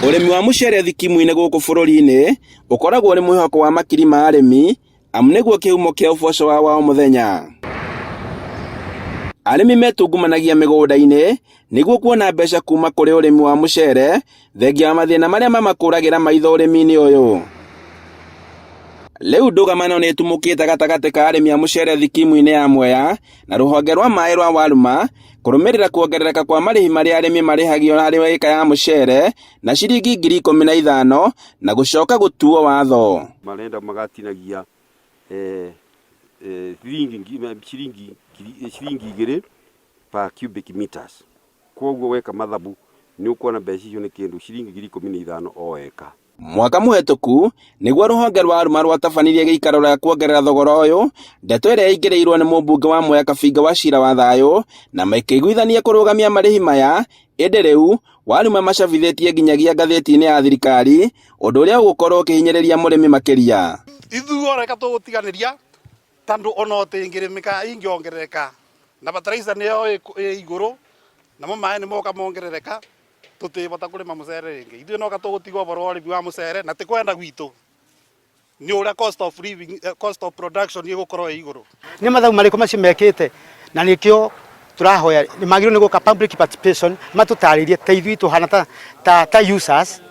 Ũrĩmi wa mũcere thikimu-inĩ gũkũ bũrũri-inĩ ũkoragwo ũrĩ mwĩhoko wa makiri ma arĩmi amu nĩguo kĩhumo kĩa ũboco wao wa o mũthenya. Arĩmi metungumanagia mĩgũnda-inĩ nĩguo kuona mbeca kuma kũrĩ ũrĩmi wa mũcere thengia wa mathĩna marĩa mamakũragĩra maitho ũrĩmi-inĩ ũyũ. Rĩu ndũgamano nĩ ĩtumũkĩte gatagatĩ ka arĩmi a mũcere thikimu-inĩ ya Mwea na rũhonge rwa maĩ rwa Waruma kũrũmĩrĩra kuongerereka kwa marĩhi marĩa arĩmi marĩhagio harĩ ĩka ya mũcere na ciringi 15,000 na gũcoka gũtuo watho. Marenda magatinagia ciringi 2 per cubic meters. Koguo weka mathabu nĩ ũkuona mbeca icio nĩ kĩndũ ciringi 15,000 o eka. Mwaka mũhetũku nĩguo rũhonge rwa Aruma rwatabanirie gĩikaro gĩa kuongerera thogora ũyũ, ndeto ĩrĩa yaingĩrĩirwo nĩ mũmbunge wa Mwea Kabinga wa Cira wa Thayũ na makĩiguithania kũrũgamia marĩhi maya, ĩndĩ rĩu Waruma macabithĩtie nginyagia ngathĩti-inĩ ya thirikari, ũndũ ũrĩa ũgũkorwo ũkĩhinyĩrĩria mũrĩmi makĩria. Ithuĩ reka tũgũtiganĩria tondũ ona ũtĩngĩrĩmĩka ingĩongerereka na fertilizer nĩyo ĩ igũrũ namo maĩ nĩ moka mongerereka tũtĩbota kũrĩma mũcere rĩngĩ. Ithuĩ noka tũgũtiga ũboro wa ũrĩmi wa mũcere na ti kwenda gwitũ nĩ ũrĩa cost of living, cost of production ĩgũkorwo ĩ igũrũ. Nĩ mathabu marĩkũ macio mekĩte na nĩkĩo tũrahoya nĩ magĩrĩirwo nĩ gũka public participation matũtarĩrie ta ithuĩ tũhana ta users,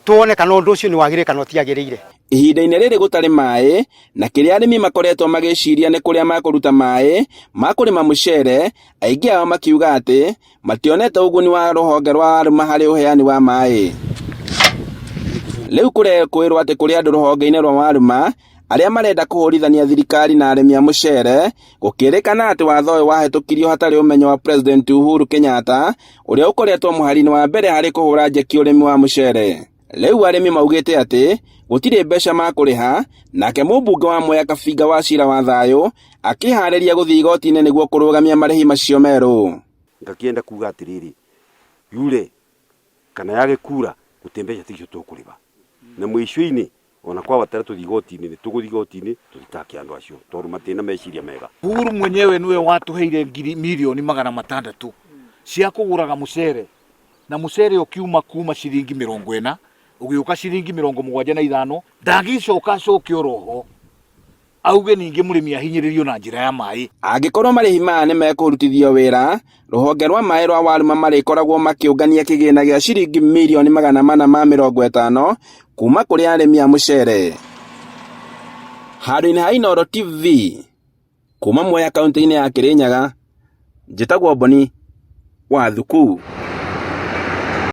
tuone kana ũndũ ũcio nĩ wagĩrĩire kana ũtiagĩrĩire. Ihinda-inĩ rĩrĩ gũtarĩ maĩ na kĩrĩa arĩmi makoretwo magĩciria nĩ kũrĩa makũruta maĩ ma kũrĩma mũcere, aingĩ ao makiuga atĩ mationete ũguni wa rũhonge rwa Aruma harĩ ũheani wa maĩ. Rĩu kũrekwĩrwo atĩ kũrĩ andũ rũhonge-inĩ rwa Waruma arĩa marenda kũhũrithania thirikari na arĩmi a mũcere, gũkĩrĩkana atĩ watho ũyũ wahĩtũkirio hatarĩ ũmenyo wa President Uhuru Kenyatta ũrĩa ũkoretwo mũhari-inĩ wa mbere harĩ kũhũra njeki ũrĩmi wa mũcere. Rĩu arĩmi maugĩte atĩ gũtirĩ mbeca makũrĩha, nake mũmbunge wa Mwea Kabinga wa Cira wa Thayũ akĩharĩria gũthiĩ igoti-inĩ nĩguo kũrũgamia marĩhi macio merũ. Ngakĩenda kuga atĩrĩrĩ, yure kana yage kura gũtirĩ mbeca ta icio tũkũrĩha. Na mũico-inĩ ona kwabatara tũthiĩ igoti-inĩ nĩ tũgũthiĩ igoti-inĩ tũthitake andũ acio tondũ matirĩ na meciria mega. Uhuru mwenyewe niwe watuheire ngiri 600,000,000 cia kũgũraga mũcere, na mũcere ũkiuma kuma ciringi 40 ũgĩũka ciringi 75. Ndangĩcoka acoke oroho auge ningĩ mũrĩmi ahinyĩrĩrio na njĩra ya maĩ. Angĩkorwo marĩhi maya nĩ mekũrutithio wĩra, rũhonge rwa maĩ rwa Waruma marĩkoragwo makĩũngania kĩgĩna gĩa ciringi 450,000,000 kuma kũrĩ arĩmi a mũcere. Handũ-inĩ ha Inooro TV, kuma Mwea kaũntĩ-inĩ ya Kĩrĩnyaga, njĩtagwo Boni wa Thuku.